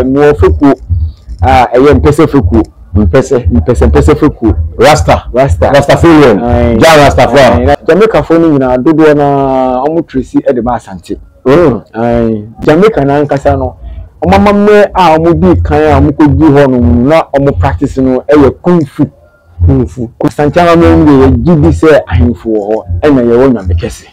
Mewɔ fekuo a ɛyɛ mpɛsɛ fekuo. Mpɛsɛ. Mpɛsɛ mpɛsɛ fekuo. Rasta. Rasta. Rastafarian. Jah Rastafari. Jamaicafoɔ no nyinaa dodoɔ no ara wɔn tracy de ba Asante. Ae. Jamaica no ankasa no, wɔn amammerɛ a wɔdii kan a wɔkɔduru hɔ nom no na wɔn practice no yɛ Kung Fu. Kung Fu. Asante amammerɛ mu deɛ yɛgye di sɛ ahemfo wɔ hɔ ɛna yɛwɔ Nyame kɛse.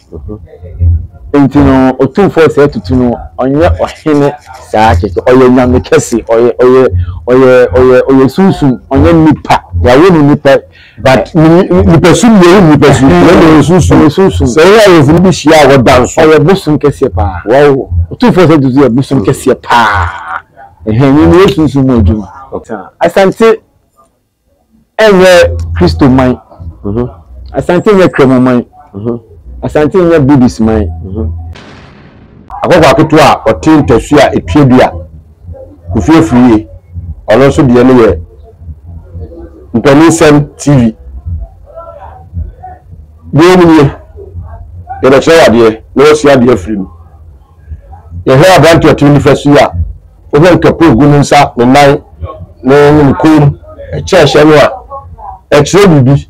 Nti no Otumfoɔ Osei Tutu no ɔnyɛ ɔhene saa kɛkɛ, ɔyɛ Nyame kɛse, ɔyɛ ɔyɛ ɔyɛ ɔyɛ ɔyɛ sunsum, ɔnyɛ nipa. Yɛawo no nipa. But nipa su deɛ ɛyɛ nipa su, na ɛyɛ sunsum. Ɔyɛ sunsum. Sɛ ɔyɛ ahemfo no bi hyia a wɔda nso. Ɔyɛ bosom kɛseɛ paa. Wow. Otumfoɔ Osei Tutu yɛ bosom kɛseɛ paa. Ɛhɛn, ne yɛ sunsum mu adwuma. Asante Ɛnyɛ Kristo man. Asante nyɛ Kremo man. Asante nyɛ Buddhist man. Akɔkɔ aketewa a ɔte ntasu a etua dua, Kofi Afriyie, ɔno nso deɛ no yɛ Mpaninsɛm TV. Deɛ ɛwɔ mu nie, yɛbɛkyerɛ wo adeɛ na woasua adeɛ afiri mu. Yɛhwɛ aberante a ɔte me nifa so yi a, wohwɛ nkapo egu ne nsa, ne nan, ne ne kɔn mu, ɛkyɛ ɛhyɛ no a, ɛkyerɛ biribi.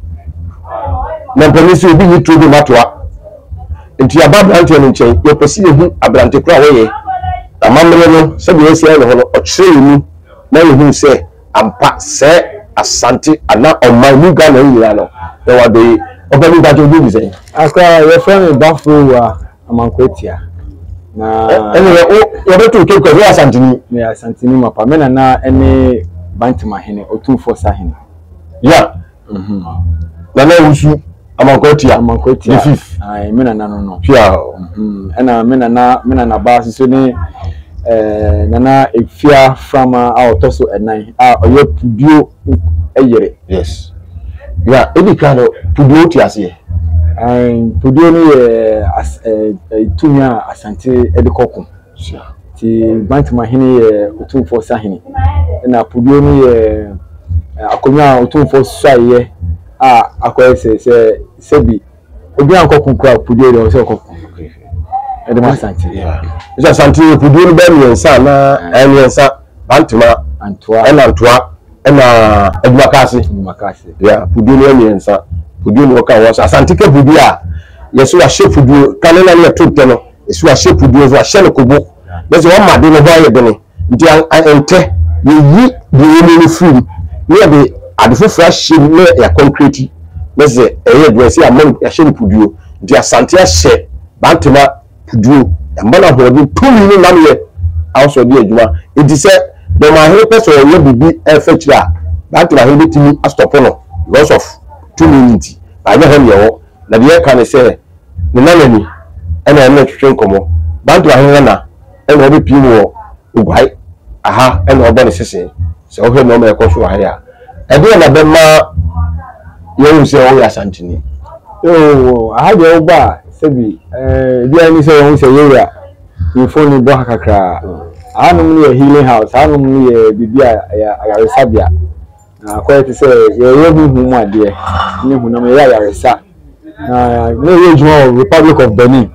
Na mpanin sɛ obi nyi tuo bi mmatoa. Nti yɛaba aberanteɛ no nkyɛn, yɛpɛ sɛ yɛhu aberante koro a wɔyɛ. Amammerɛ no, sɛdeɛ yɛasi ayɛ ne ho no, ɔkyerɛ yɛn mu na yɛhunu sɛ ampa sɛ Asante anaa ɔman mu Ghana yi nyinaa no, yɛwɔ adɔye. Ɔpanin mpakyɛ wo din de sɛn? Akra, yɛfrɛ me Bafowura Amankwaatia. Na. Ɛne yɛ wo yɛbɛto wo Cape Coast, woyɛ Asanteni? Meyɛ Asanteni mapa. Me nana ne Bantamahene, Otumfoɔ Sahene. Ya. Nana Owusu Amankwaatia. Amankwaatia. The fifth. Aye, me nana no no. Pia. Ɛna me nana me nana ba nso ne eh, Nana Efia Frama a ɔtɔ so ɛnan a ɔyɛ Puduo yere. Yes. Ya, edi kan no, Puduo wote aseɛ? Aye, Puduo no yɛ as, eh, eh, tumi a Asante de kɔ ko. Nti Bantamahene yɛ Otumfoɔ Sahene. Ɛna Puduo no yɛ akonnwa a Otumfoɔ suaeɛ a akɔyɛ sɛ sɛ sɛbi obi ankɔ ko koraa Puduo deɛ ɔsɛ ɔkɔ ko. Ɛde ma Asante. Sɛ Asante yɛ Puduo no bɛyɛ mmiɛnsa anaa ɛyɛ mmiɛnsa Bantama Antoa ɛna Ntoa ɛna Adwumakaase. Adwumakaase. Yeah, Puduo no yɛ mmiɛnsa. Puduo no wɔka wɔ sɛ Asante ka Puduo a yɛsɛ wahyɛ Puduo kane na ne yɛto ntɛ no. Esi wahyɛ puduo nso wahyɛ no kobo na sɛ wama ade no ho ayɛ dene nti ntɛ yɛyi deɛ ɛwɔ mu no firi mu na yɛde ade foforɔ ahyɛ mu na yɛakɔnkreti na sɛ ɛyɛ adwuma sɛ yɛama no yɛahyɛ no puduo nti Asante ahyɛ Bantama puduo ɛma no ahoɔden tumi ne namyɛ a ɔsɛ ɔde adwuma nti sɛ Dɔmahene pɛ sɛ ɔyɛ biribi ɛfa akyire a Bantamahene bɛtumi astɔpo no because of tumi no nti anyɛ hɔ ne ɛwɔ na deɛ ɛka ne sɛ Ne nana ni, ɛna ɔne no twetwe nkɔmmɔ. Bantu ahene nana ɛna ɔbɛpie mu wɔ Oguae aha ɛna ɔbɔ ne sese. Sɛ wohwɛ nnoɔma a ɛkɔ so wɔ ha yi a, ɛdeɛn na bɛma yɛahu sɛ woyɛ Asanteni? Oo, aha deɛ woba a, sɛbi, eh, ebiara ni sɛ wɔhu sɛ yɛwura mfoni bɔ ha kakraa. Ahanom no yɛ healing house, ahanom no yɛ biribi a ɛyɛ ayaresabea. Na akɔyɛ te sɛ yɛyɛ honhom mu adeɛ ne honam yɛyɛ ayaresa. Na na yɛyɛ adwuma wɔ Republic of Benin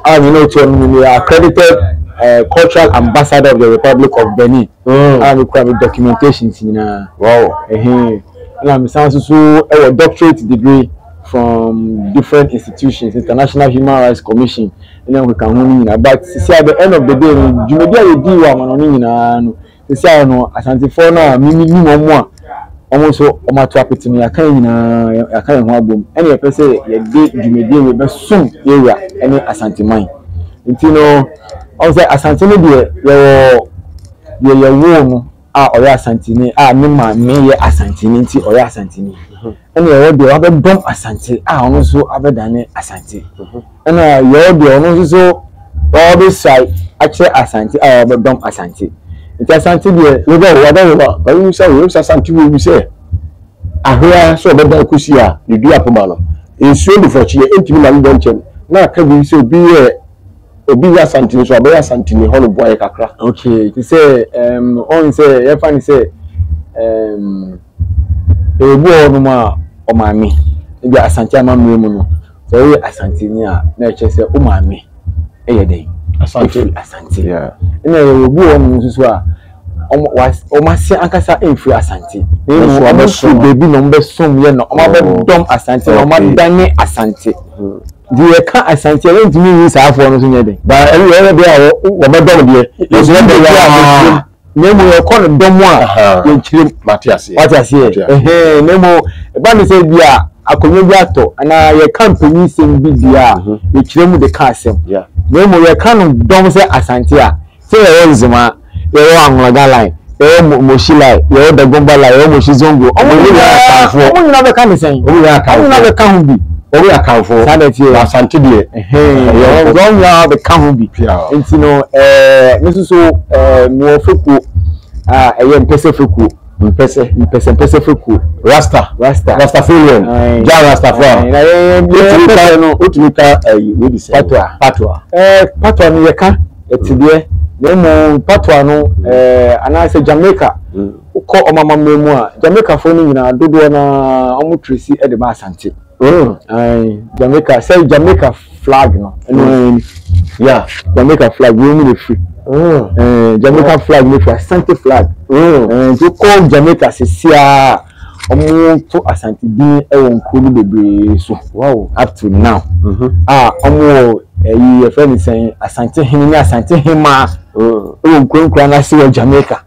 a me na ɔtua no mu yɛ accredited uh, cultural ambassador of the Republic of Benin mm. a mekura me documentations nyinaa. Wow. Ɛhɛn. Na mesan nso so wɔ doctorate degree from different institutions, International Human Rights Commission ne nkeka ho no nyinaa. But sisi at the end of the day no, dwumadi a yɛdii wɔ amanɔne nyinaa no, Seesei no, Asantefoɔ no a menim wɔn a wɔn nso wɔato apete no, yɛaka yɛn nyinaa, yɛaka yɛn ho abom, ɛna yɛpɛ sɛ yɛde dwumadie wei bɛsom yɛn wura ne Asanteman. Nti no, ɔn sɛ Asante no deɛ yɛwɔ deɛ yɛwoo no a ɔyɛ Asanteni a ne maame yɛ Asanteni nti ɔyɛ Asanteni. Ɛna yɛwɔ deɛ wabɛdɔm Asante a ɔno nso abɛdane Asante. Ɛna yɛwɔ deɛ ɔno nso so ɔbɛsuae akyerɛ Asante a ɔbɛdɔm Asante. Nti Asante deɛ. Meba o, wada hɔ a, ma memmisa wo, sɛ Asante wɔ wu sɛ ahwea sɛ ɔbɛdan kɔsi a ne dua poma no, nsuo nnufɔkyeɛ ntumi nane dɔ nkyɛm na aka bi sɛ obi yɛ obi nyɛ Asanteni so a ɔbɛyɛ Asanteni hɔ no boa yɛ kakra. Okay, te sɛ um, ɔn sɛ yɛmfa no sɛ um, ebi wɔ hɔnom a ɔmaame, ebi Asante amammerɛ mu no, Sɛ woyɛ Asanteni a, na ɛkyerɛ sɛ wo maame yɛ dɛn? Asante. Ɛfiri Asante. Yeah. Ɛna yɛwɔ obi wɔ hɔnom nso so a, Wɔn ase ankasa mfiri Asante. Na mmom wɔn firi baabi na wɔn bɛsom yɛ na wɔn abɛdɔm Asante na wɔn adane Asante. Nti yɛka Asante a yɛntumi nyi saa afoɔ no so nyɛ den. Ba ɛno yɛ deɛ a wɔbɛdɔm deɛ. Yɛsɛ yɛ deɛ a na mmom yɛkɔ no dɔm a yɛnkyerɛ mu. Mate aseɛ. Wate aseɛ. Ɛhɛn na mmom ɛba ne sɛ bi a akonnwa bi atɔ anaa yɛka mpanyin sɛm bi deɛ a yɛkyerɛ mu de ka asɛm. Na mmom yɛka no dɔm sɛ Asante a Sɛ yɛwɔ Nzema, yɛwɔ Anloga line, yɛwɔ Moshi line, yɛwɔ Dagomba line, yɛwɔ Moshi Zongo, ɔmo nyinaa ɔmo nyinaa bɛka ne sɛn? Ɔmo nyinaa Akanfoɔ. Ɔmo nyinaa bɛka ho bi. Ɔmo yɛ Akanfoɔ. Saa na ɛteɛ. Na Asante deɛ. Ɛhɛn, ɔmo nyinaa bɛka ho bi. Nti no ɛɛ me nso so ɛɛ mewɔ fekuo a ɛyɛ mpɛsɛ fekuo. Mpɛsɛ. Mpɛsɛ mpɛsɛ fekuo. Rasta. Rasta. Rastafarian. Gya Rastafari. Na yɛn yɛn pɛsɛ no. Wotumi ka ɛyi wei de sɛ. Patoa. Patoa. Ɛɛ patoa no yɛka. Ɛte deɛ, na mmom patoa no ɛɛ anaasɛ Jamaica, wokɔ wɔn amammerɛ mu a, Jamaicafoɔ no nyinaa dodoɔ no ara wɔn tracy de ba Asante. Ae, Jamaica, sɛ Jamaica flag no, ɛno ara ni. Yeah. Jamaica flag, wei mu na ɛfiri. Ɛɛ, Jamaica flag no firi Asante flag. Ɛɛ, nti wokɔ Jamaica seesei ara a, wɔto Asante din wɔ nkuro no bebree so. Wow. Up to now. A wɔwɔ ɛyi yɛfrɛ no sɛn Asante hene ne Asante hemaa wɔ nkuro nkuro no ase wɔ Jamaica.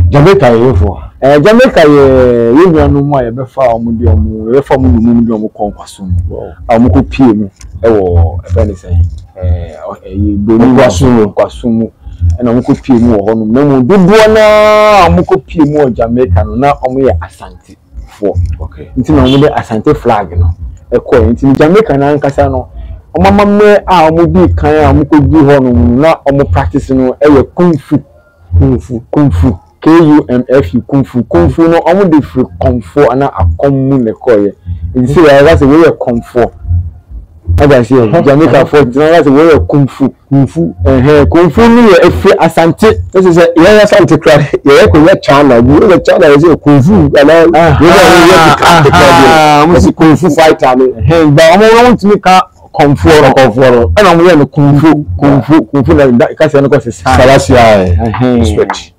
Jamaica yɛ hefoɔ? Ɛɛ Jamaica yɛ yɛn nuanom a yɛbɛfa wɔn de wɔn yɛbɛfa wɔn nnommum de wɔn kɔ nkwasom mu a wɔn kɔ pie mu wɔ ɛfrɛ no sɛn ɛɛ ɛyi broni Nkwasom mu. nkwasom mu ɛna wɔn kɔ pie mu wɔ hɔnom na mmom dodoɔ no ara a wɔn kɔ pie mu wɔ Jamaica no na wɔn yɛ Asante. foɔ nti na wɔde Asante flag no kɔɛ nti no Jamaica no ankasa no wɔn amammerɛ a wɔn dii kan a wɔn kɔ duru hɔ nom no na wɔn practice no yɛ kung fu kung fu kung fu K-U-M-F-U kung fu kung fu no wɔn de firi kɔmfoɔ anaa akɔm mu na ɛkɔɔyɛ nti sɛ yɛka sɛ wei yɛ kɔmfoɔ Wate aseɛ? Jamaica foɔ tete no wɔka sɛ wei yɛ kung fu. Kung fu. Ɛhɛn, kung fu no yɛ efiri Asante. Ɛsɛ sɛ yɛn Asante kura yɛyɛ kɔ yɛ China bi yɛ China yɛ sɛ kung fu anaa yɛ sɛ yɛ keka keka bi no. Wɔsi kung fu fighter no. Ɛhɛn, ba wɔn wɔn tumi ka kɔnfoɔ no. Kɔnfoɔ no. Ɛna wɔn yɛ no kung fu, kung fu, kung fu na kasa no kɔ sesa. Salasia. Ɛhɛn. Respect.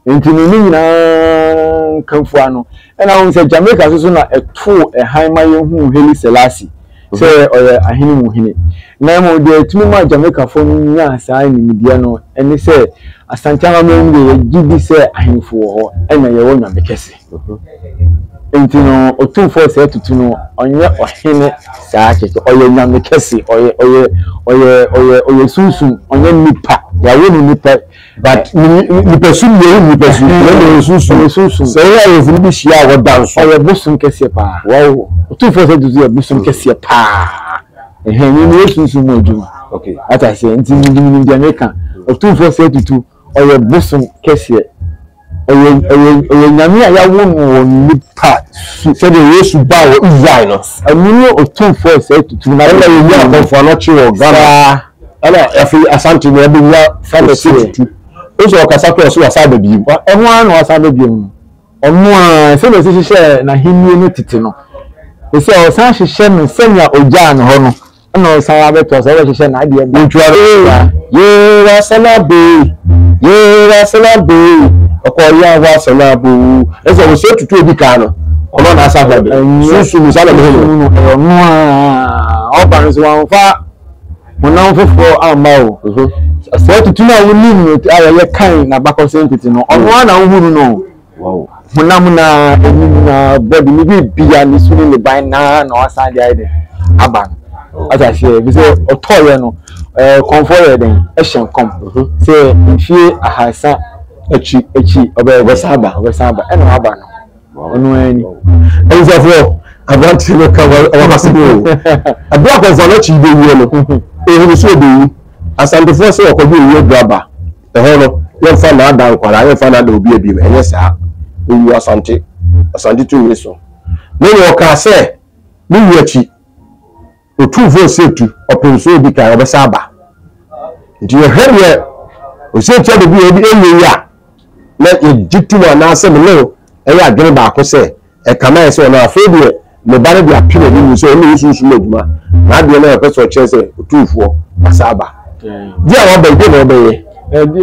Nti no ne nyinaa nkamfua no ɛna wohu sɛ Jamaica nso so na ɛtoo ɛhan ma yɛhuu Haile Selassie sɛ ɔyɛ ahene mu hene. Na mmom deɛ ɛtumi maa Jamaicafoɔ no nyaa saa nimdeɛ no ɛne sɛ Asante amammerɛ mu deɛ yɛgye di sɛ ahemfo wɔ hɔ ɛna yɛwɔ Nyame kɛse. Nti no Otumfoɔ Osei Tutu no ɔnyɛ ɔhene saa kɛkɛ, ɔyɛ Nyame kɛse, ɔyɛ ɔyɛ ɔyɛ ɔyɛ ɔyɛ sunsum, ɔnyɛ nipa, yɛawo no nipa. But nipa su deɛ ɛyɛ nipa su na ɛyɛ sunsun ɛyɛ sunsun sɛ ɛyɛ ayɛfo no bi hyia a wɔda nso ɔyɛ bosom kɛseɛ paa wow otumfoɔ sɛ tutu yɛ bosom kɛseɛ paa ɛhɛn mi yɛ sunsun mu adwuma okay ata aseɛ nti mi mi nim deɛ meka otumfoɔ sɛ tutu ɔyɛ bosom kɛseɛ ɔyɛ ɔyɛ ɔyɛ nyame a yawo no wɔ nipa su sɛdeɛ Yesu baa wɔ Israel no ɛno ne otumfoɔ sɛ tutu na ɛna yɛnya akɔmfoɔ anɔkye wɔ Ghana Ɛna afei Asante no ɛbɛnya ɔsɛ tutu. Nso ɔkasa kora ɔsɛ wasan aba biem. Ɛho ara na wasan aba biem no. Ɔno ara sɛnea ɔsi hyehyɛɛ n'ahenni no tete no, ɛsɛ ɔsan hyehyɛ no sɛnea ogyaa no hɔ no, ɛna ɔsan abɛtoa so ɔbɛhyehyɛ n'adeɛ ba. Ntwa no. Yee wasan aba ei, yee wasan aba ei, ɔkɔɔ yɛ wasan aba oo. Ɛsɛ ɔsɛ tutu odi kan no, ɔno na asa aba biem. Sunsum saa na mehu no. Ɛyɛ ɔno ara. Ɔba no nso wamfa. honam foforɔ amma o. Saa tutu no a wonim no a yɛyɛ kan n'abakɔsɛm tete no, ɔno ara na wohunu no. Honam na anim na bɔde ne biribiara ne su ne ne ban na na wasan de ayɛ dɛn aba no. Ɔte aseɛ ebi sɛ ɔtɔɔyɛ no ɛɛ kɔnfoɔ yɛ dɛn ɛhyɛ nkɔm sɛ mfie 300 akyi akyi ɔbɛyɛ ɔbɛsan aba ɔbɛsan aba ɛna waba no. Ɔno ara ni. Abusuafoɔ, aberanteɛ no ka w'asɛm o. Ɛberɛ a Kɔmfoɔ Anɔkye yi bɛwuo no, ɔhunu sɛ ɔbɛwu. Asantefoɔ sɛ ɔkɔgye owu aduru aba. Ɛhɔ no, yɛmfa nnaadaa nkwadaa, yɛmfa nnaadaa obiara bio. Ɛnyɛ saa. Ɔwuu Asante, Asante tumi so. Na mmom ɔkaa sɛ, ne wuo akyi, Otumfoɔ Osei-Tu, ɔpem so odi kan, ɔbɛsan aba. Nti yɛhwɛ deɛ Osei-Tu abɛgu yɛn de ɛnyɛ yi a, na yɛgye tom anaasɛ me ne wo ɛyɛ adwene baako sɛ ɛkame ayɛ sɛ ɔno afei deɛ ne ba no de apem anim sɛ ɔno na ɛyɛ sunsum adwuma na adeɛ no a ɔpɛ sɛ ɔkyerɛ sɛ Otumfoɔ wasan aba. Deɛ a waba yi, deɛ na ɔbɛyɛ?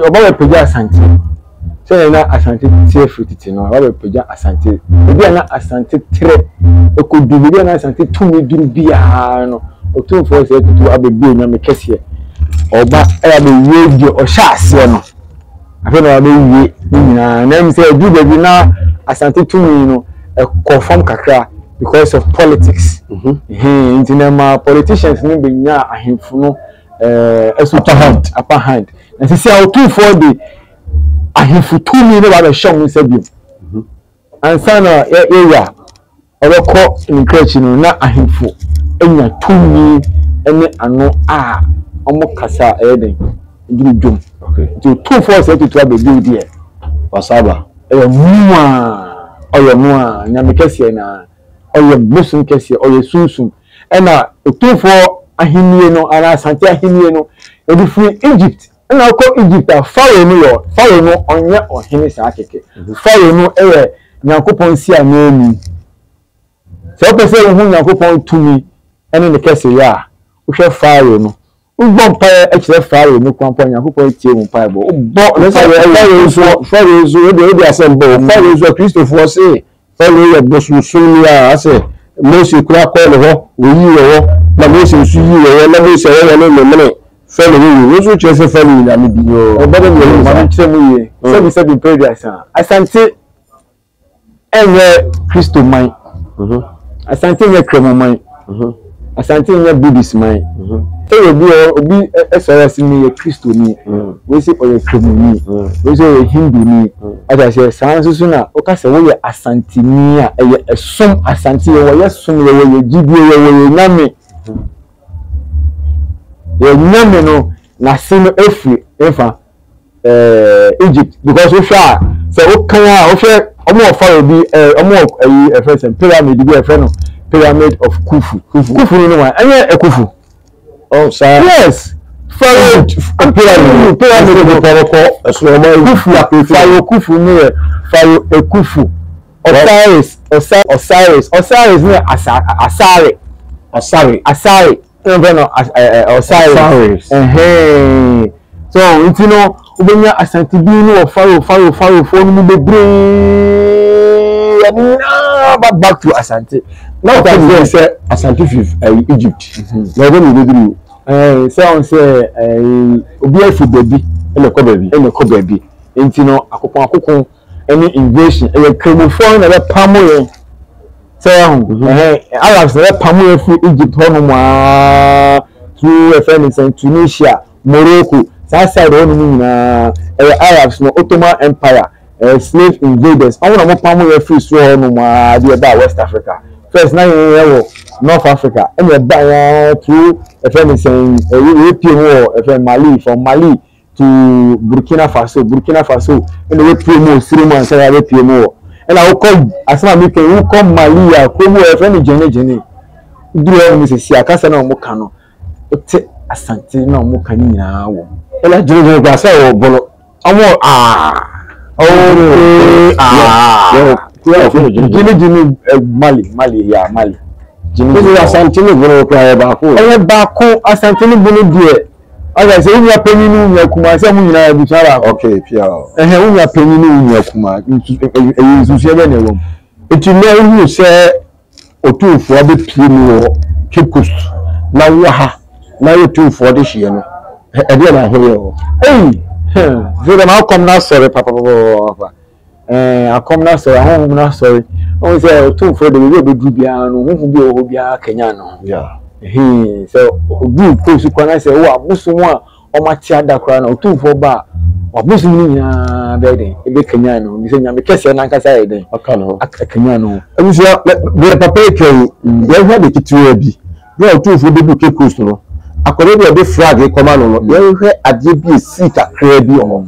Ɔba bɛpagya Asante. Sɛdeɛ na Asante teɛ firi tete no, aba abɛpagya Asante. Baabi a na Asante trɛ kɔduru, baabi a na Asante tumi duru biara no, Otumfoɔ Osei Tutu abɛbue Onyame kɛseɛ. Ɔba abɛwie deɛ ɔhyɛ aseɛ no. Afei na wabɛwie ne nyinaa. Na ɛmu sɛ ɛduru baabi na Asante tumi no ɛkɔ fam kakra because of politics. Mhm. Nti na ɛma politicians no bɛnya ahemfo no ɛso upper hand. Upper hand. Na sisi a Otumfoɔ de ahemfo tumi no ba bɛhyɛ wɔn nsa bio. Ansa na yɛyɛ a ɔbɛkɔ ne nkra akyi no, na ahemfo anya tumi ne ano a wɔkasa a ɛyɛ den duru dwom. Nti otumfoɔ sɛ tutu aba bio deɛ. Wasaba. Ɛyɛ mu a ɔyɛ no a nyame kɛseɛ na ɔyɛ bosom kɛseɛ ɔyɛ sunsum ɛna otumfoɔ ahennie no anaa Asante ahennie no ɛde firi Egypt Ɛna wokɔ Egypt a, Farao no yɛ Farao no ɔnyɛ ɔhene saa kɛkɛ. Farao no yɛ Nyankopɔn nsiananmu. Sɛ wopɛ sɛ wohu Nyankopɔn tumi ne ne kɛseyɛ a, wohwɛ Farao no. Wobɔ mpaeɛ kyerɛ Farao no koraa mpo a, Nyankopɔn tie wo mpaebɔ. Wobɔ mpaeɛ wɔ Farao nso, Farao nso, wode wode asɛm bɔ o. Farao nso, Akristofoɔ se Farao yɛ bosonsomni a asɛ Mose kura kɔɔ ne hɔ, wɔyii wɔ hɔ, na Mose nso yii wɔ hɔ, na Mose a wɔwɔ no memene Farao wei. Wo nso kyerɛ sɛ Farao yɛ nyame bi. Ɔbɛdɛ deɛ Ɛyɛ ma saa. menkyerɛ mu yie. Sɛbi sɛbi mpɛ aduasa. Asante ɛnyɛ Kristo man. Asante nyɛ Kremo man. Asante nyɛ Buddhist man. Sɛ obi wɔ obi sɔre ɔsi mi yɛ Kristoni, wei sɛ ɔyɛ Kremoni, wei sɛ ɔyɛ Hinduni. Ɔte aseɛ saa nso so na woka sɛ woyɛ Asanteni a ɛyɛ ɛsom Asante yɛwɔ yɛ som yɛwɔ yɛ gyidie yɛwɔ yɛ nyame. Yɛ nyame no n'ase no efiri nfa. ɛɛ Egypt because wohwɛ a sɛ wokan a wohwɛ wɔn wɔ pharaoh bi ɛɛ wɔn wɔ ɛyi ɛfɛ sɛ pyramid bi a ɛfɛ no pyramid of Khufu Khufu no no wa ɛnyɛ Ekufu. Oh saa. Yes pharaoh pyramid pyramid no kɔ ɛsoro wɔn Khufu pharaoh Khufu no yɛ pharaoh Ekufu Osiris Osiris Osiris no yɛ asa asare asare asare. Ɛna fɛ no Osiris. Ɛhɛn. So nti no wobɛnya Asante din no wɔ Pharaoh Pharaoh Pharaoh foɔ no mu bebree ɛno nyinaa ba back to Asante. Na ɔka mi sɛ Asante fi ɛyi Egypt. Na ɔbɛ mi bɛduru. Ɛɛ sɛ ɔn sɛ ɛɛ obi afi baabi ɛna ɛkɔ baabi ɛna ɛkɔ baabi nti no akoko akoko ɛne invasion ɛyɛ Kramofoɔ no na ɛbɛpamo yɛn. Sɛ wahu, ɛhɛn, Arabs na bɛpamo yɛn firi Egypt hɔnom aa through ɛfɛ ne sɛn Tunisia, Morocco, saa side hɔnom nyinaa, ɛyɛ Arabs no, Ottoman Empire, ɛyɛ slave invaders, wɔn na wɔpamo yɛn firi soro hɔnom aa de ɛbaa West Africa. First na yɛn yɛ wɔ North Africa, ɛna ɛbaa yɛn aa through ɛfɛ ne sɛn, ɛyɛ yɛpie mu wɔ ɛfɛ Mali, from Mali to Burkina Faso, Burkina Faso ɛna wapue mu wɔ sire mu ansa na wabɛpue mu wɔ ɛna wokɔ asɛm a meka yi wokɔ Mali a kurom wɔ yɛfrɛ no Gyene Gyene woduru hɔ nom sɛsi a kasa na wɔn ka no wote Asante na wɔn ka no nyinaa wɔ mu. Ɛna Gyene Gyene koraa sɛ wɔ bono wɔn aa okay aa Gyene Gyene Mali Mali ya Mali Gyene Gyene Asante ne bono koraa yɛ baako ɛyɛ baako Asante ne bono deɛ. Ɔka sɛ wo nua panyin ne wo nua kumaa sɛ mo nyinaa abusua baako. Okay, pia. Ɛhɛn, wo nua panyin ne wo nua kumaa nsu ɛyɛ nsusuɛ bɛn na ɛwɔ mu? Nti nnɛ wohunu sɛ Otumfoɔ abɛpue mu wɔ Cape Coast na wowɔ ha na ayɛ Otumfoɔ dehyeɛ no, ɛdeɛn na ahoyɛ wɔ? Ei! Hmm, sɛ dɛm akɔm no asɔre papapapapapa. Ɛɛ, akɔm no asɔre, ahonhom no asɔre. Wohu sɛ Otumfoɔ de baabi a ɔbɛduru biara no, honhom bi a ɔwɔ hɔ biara kanyan ne ho. Yeah. Ɛhee, sɛ ɔduru kuro so koraa na sɛ wowɔ abosom a wɔate ada koraa na Otumfoɔ ba a, w'abosom no nyinaa bɛyɛ dɛn? Ɛbɛkanyan ne ho. Sɛ Nyame kɛseɛ no ankasa yɛ dɛn? Aka ne ho. Akanyan ne ho. Abusua, deɛ papa yi ka yi, yɛnhwɛ ade ketewaa bi. Berɛ a Otumfoɔ bɛduru Cape Coast no, akwadaa bi a ɔde flag rekɔma no no, yɛnhwɛ adeɛ bi a ɛsii kakraa bi wɔ hɔ.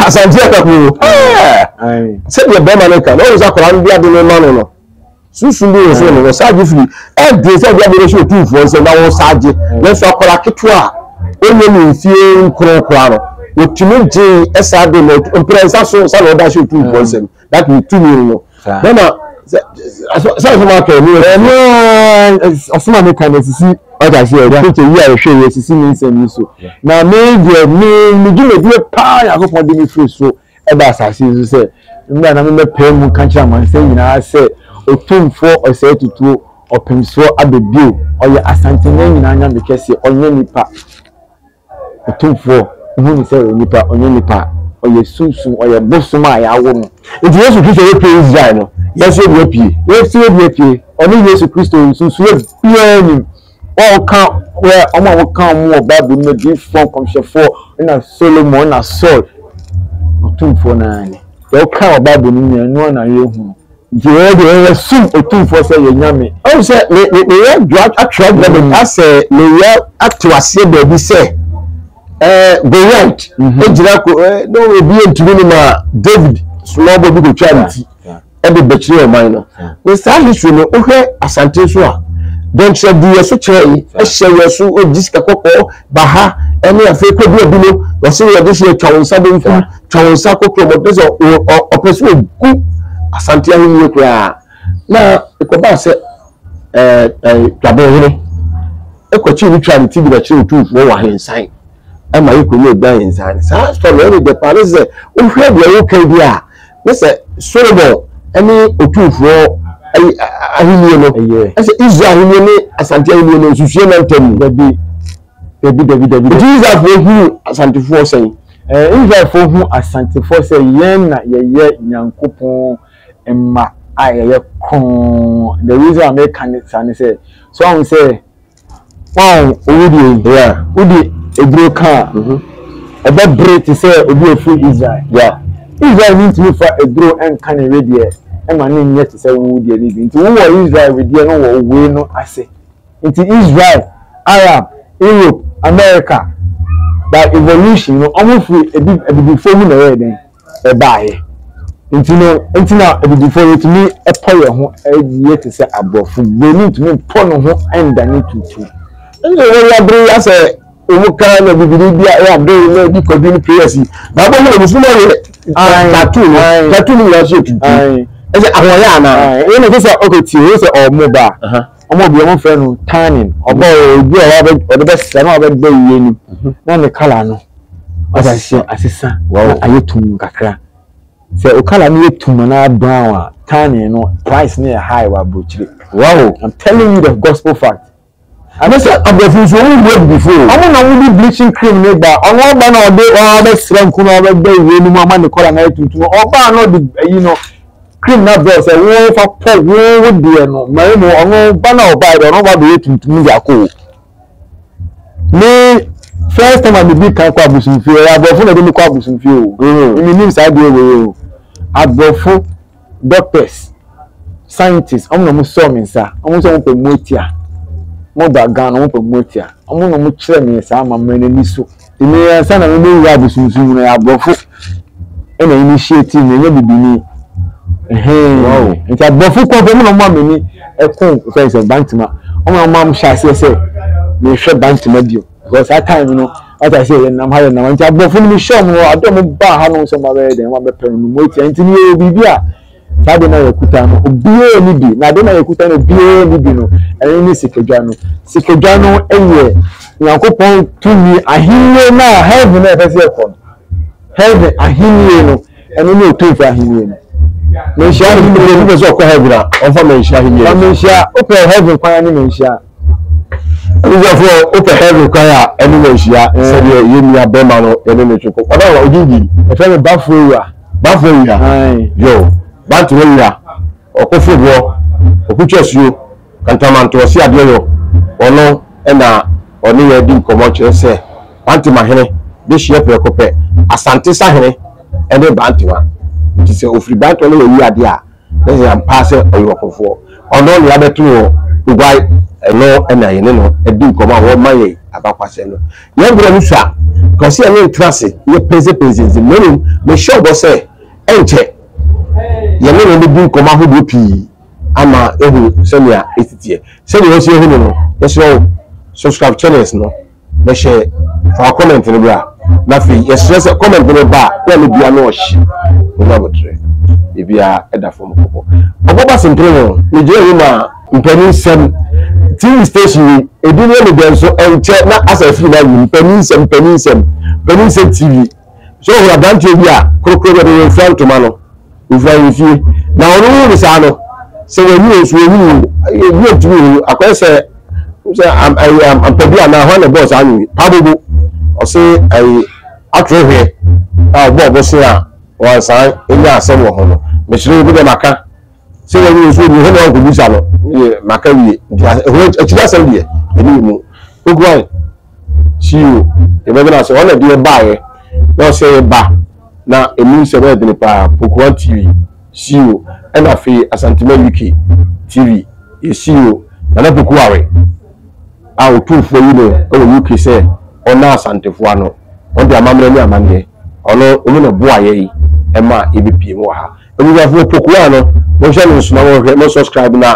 Asante akakuro. Sɛdeɛ bɛrima no ka no, ɔhu sɛ akwadaa no de ade no ma no no. Sunsum bi wɔ soro no, wɔsan gye firi. Ɛden sɛ ɔde abɛbɛ hyɛ otumfoɔ nsam na wɔsan gye. Nanso akwadaa ketewa a ɔnyɛ ne mfie nkron koraa no, wɔtumi gyee saa de no mprɛnsa so nsa na ɔda hyɛ otumfoɔ nsam. That means tumi no no. Bɛma sɛ sɛ asɛm aka ɛmu yɛ. Ɛno asɛm a meka no asisi ɔte aseɛ preacher yi a yɛhwɛ yi asisi ne nsɛm yi so. Na me deɛ me me dwumadie paa Nyankopɔn de me firi so ɛba asase yi so sɛ mmra na memmɛpae mu nka nkyerɛ amansan nyinaa sɛ Otumfoɔ Ɔsɛe Tutuo Ɔpemsoɔ aba bio, ɔyɛ Asanteman nyinaa Nyame kɛseɛ, ɔnyɛ nipa. Otumfoɔ, wohu no sɛ ɔyɛ nipa, ɔnyɛ nipa, ɔyɛ sunsum, ɔyɛ bosom a yɛawo no. Nti Yesu Kristo bɛpue Israel no, yɛn nso yɛde apue. Yɛn nso yɛde apue. Ɔne Yesu Kristo nsunsuiɛ biara nnim. Wɔn a wɔka wɔ wɔn a wɔka wɔn wɔ Bible mu adiyifoɔ, nkɔmhyɛfoɔ, ɛna Solomon, ɛna Saul, Otumfoɔ no ara ni. Deɛ wɔka wɔ Bible no mu nyinaa, ɛno ara na yɛhu no. Nti yɛn deɛ yɛsom Otumfoɔ sɛ yɛn Nyame. Ɔhu sɛ me me meyɛ dwa atwerɛ dwa baabi asɛ meyɛ ato aseɛ baabi sɛ ɛɛ Goliath egyina ko ɛɛ na obi ntumi no ma David small boy bi kotwa ne ti. de bɛkyerɛ ɔman no. Ne saa history no, wohwɛ Asante nso a, dɔnkyerɛ di yɛ so kyerɛ yi, hyɛ yɛ so, gye sika kɔkɔɔ, ba ha, ɛne afei kɔdu abi no, wɔse wɔde hyɛ twa wo nsa benkum, twa wo nsa kɔkɔɔ, mɔdɛ sɛ ɔpɛ sɛ ɔgu Asante ahennie koraa. Na ɛkɔbaa sɛ ɛɛ Dwabenhene ɛkɔkyee ne twaa ne ti de bɛkyerɛ Otumfoɔ wɔ ahensan. Ɛma yɛkɔnya odwan ahensan. Saa story no ɛne dɛ paa ne sɛ wohwɛ deɛ woka bi a, Ne sɛ Solomon ne Otumfoɔ ahenni no, ɛsɛ Israel ahenni ne Asante ahenni no nsusuɛ na ntam mu. Dabi, dabi, dabi, dabi. Nti Israelfoɔ hu Asantefoɔ sɛn? Ɛɛ Israelfoɔ hu Asantefoɔ sɛ yɛn na yɛyɛ Nyankopɔn mma a yɛyɛ kronn. The reason a meka ne saa ne sɛ, so ahu sɛ Wahu owu deɛ yi? Yeah. Wode aduro ka a, mm-hmm. ɛbɛbere te sɛ obi a ofiri Israel. Yeah. Israel ni ntumi fa aduro nka ne wedeɛ ɛma ne nyɛ te sɛ wo deɛ no bi. Nti wowɔ Israel wedeɛ no wɔ wei no ase. Nti Israel, Arab, Europe, America, by evolution no, wɔn firi abibifoɔ mu na ɛyɛɛ dɛn? ɛbaeɛ. Nti no, nti na abibifoɔ yɛtumi pɔ yɛn ho yɛ te sɛ aborɔfo. Buroni ntumi mpɔ ne ho ndane tuntum. Ɛnna wɔn abere yi asɛ wɔn ka na bibini bi a ɛyɛ abere na ebi kɔdu ne prayers yi. Baabɔ mu na musulman yɛ tattoo no tattoo no nyinaa nso yɛ tuntum. Ɛsɛ ahoɔyɛ anaa? Ɛyɛ na ɛsɛ sɛ ɔkɔ tie o sɛ ɔmo ba ɔmo bi ɔmo frɛ no tanning ɔbɔ obi a ɔde bɛsra na ɔbɛbɛ yie nim na ne kala no. Wate asesa na ayɛ tumm kakra. Sɛ wo colour no yɛ tumm anaa brown a, tanning no price no yɛ high wɔ aburokyire. Wow! I'm telling you the gospel fact. Ane sɛ aborɔfo nso wɔn nhu abibifo o. Wɔn na wɔn de bleaching cream no ba. Ɔno ɔba na ɔde ɔbɛsra nku na ɔbɛda wei no mu ama ne colour no ayɛ tuntum. Ɔba na ɔde ayi no cream no abrɛ sɛ wo fa pɔ wo wo deɛ no. Mmarima ɔno ba na ɔba deɛ ɔno ba bɛyɛ tuntum de akɔ o. Me first time a medi kan kɔ abosomfie ɛyɛ aborɔfo na ɛde me kɔ abosomfie o mm. menim saa deɛ wei o aborɔfo doctors scientists wɔn na wɔn sɔɔ me nsa wɔn sɛ wɔn pɛ mu atia wɔn ba Ghana wɔn pɛ mu atia wɔn na wɔn kyerɛ me saa amammerɛ n'ani so ɛmi ansa na wɔn bɛwura abosomfie mu na ɛyɛ aborɔfo ɛna initiate me ɛnyɛ bibini ɛhɛn nti aborɔfo kɔ fam na ɔmo amani ɛko fɛn sɛ bantama ɔmo na ɔmo am hyɛ aseɛ sɛ mehwɛ bantama bio because that time no wata sɛ yɛ nam ha yɛ nam nti aborɔfo no mehyɛ ɔmo ade ɔmo baa ha nom sɛ ɔmo abɛyɛ dɛn ɔmo abɛpɛ no mo etia nti no yɛ biribi a saa de na yɛkuta no obiara ni bi na ade na yɛkuta no obiara ni bi no ɛno ne sikadwa no sikadwa no yɛ Nyankopɔn tumi ahenni no a heaven na yɛpɛ sɛ yɛkɔ no Heaven ahenni no, ɛno ne Otumfoɔ ahenni no. Manhyia ahenni no. Obi pɛ sɛ ɔkɔ heaven a, ɔmfa manhyia ahenni no. Fa manhyia, wopɛ heaven kwan ne manhyia. Abusuafoɔ, wopɛ heaven kwan a, ɛne manhyia sɛdeɛ yɛn nua bɛrima no yɛne no twe kɔ. Ɔda hɔ, ɔgye di. Yɛfrɛ me Bafo Awua. Bafo Awua. Yo, Bantama Awua, Ɔkofo Boɔ, Ɔkutwa Asuo. Kantamanto ɔse adeɛ yɔ ɔno na ɔne yɛn di nkɔmmɔ kyerɛ sɛ Bantema hene de hyeɛ prɛko pɛ, Asante sahene ne Bantema nti sɛ ɔfiri Bantema na wayi adeɛ a na sɛ ampa sɛ ɔyɛ ɔkofoɔ. Ɔno na yɛabɛto no wɔ Uguay ɛno na yɛne no di nkɔmmɔ a wɔma yɛn abakwasɛm no. Yɛn berɛ no sua ka ɔse yɛne ntena ase yɛ pɛnsɛpɛnsɛ nsɛm na mmom mehyɛ ɔbɔ sɛ ɛnkyɛ yɛne no bɛdi nkɔmmɔ ahodoɔ pii. ama ehu sɛnea esi teɛ. Sɛnea wɔsi ehu no no, yɛsrɛ wo subscribe channels no na hyɛ fa comment no bra. Na afei yɛsrɛ sɛ comment no ba a na ne bia na ɔhye mo nya abotrɛ. Biribiara ɛda fam kɔkɔ. Ɔbɔ ba sempere ho, megyina mu ma mpanin nsɛm TV station yi edin yɛ me dɛ nso ɛnkyɛ na asa afiri mu ayi mpanin nsɛm mpanin nsɛm mpanin nsɛm TV. So ohun aberanteɛ bi a korokoro bi a ɔde wɔmfira ntoma no ofura ahemfie na ɔno hu no saa no sɛ wɔnyi o so wɔnyi o ebi ntumi hu akɔyɛ sɛ sɛ ɛyɛ ampabi anaa hɔn na ɛbɔɔ saa nwom yi pabobo ɔse ɛyɛ atoro hwɛ a ɔbɔ ɔbɔse a wɔansan nya asɛm wɔ ho no mesrɛ obi dɛ maka sɛ wɔnyi o so wɔnyi hɔ na wɔnkɔbisa no maka wie nti ɛho akyiri asɛm deɛ ɛne mu okuan CEO, yɛbɛbena ase, ɔno na ɛde yɛbaeɛ na ɔsɛ yɛba na ɛmu nsɛm yɛ dene paa, Pokuwa TV, CEO, ɛna afei Asantema UK TV, yɛ CEO, Nana Poku Ware a Otumfoɔ yi no wɔ UK sɛ ɔnna Asantefoɔ ano, ɔno de amammerɛ ne amanneɛ, ɔno ɔno na ɛboa yɛn ɛma yɛbɛpie mu wɔ ha. Abusuafoɔ Pokuwa no, monhwɛ no nso na monhwɛ, mo subscribe na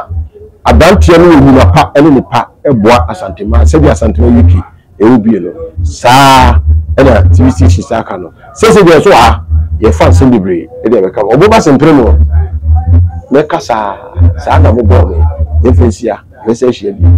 aberanteɛ no wɔ nnwuma pa ne ne pa boa Asantema sɛdeɛ Asantema UK ɛwɔ bie no saa ɛna TV station saa ka no sɛsɛ deɛ nso ha yɛfa nsɛm bebree ɛde ɛbɛka mo ɔbo ba sempere mo mɛka saa saa na mobɔɔ me yɛmfa nsia yɛsɛ ahyia bio.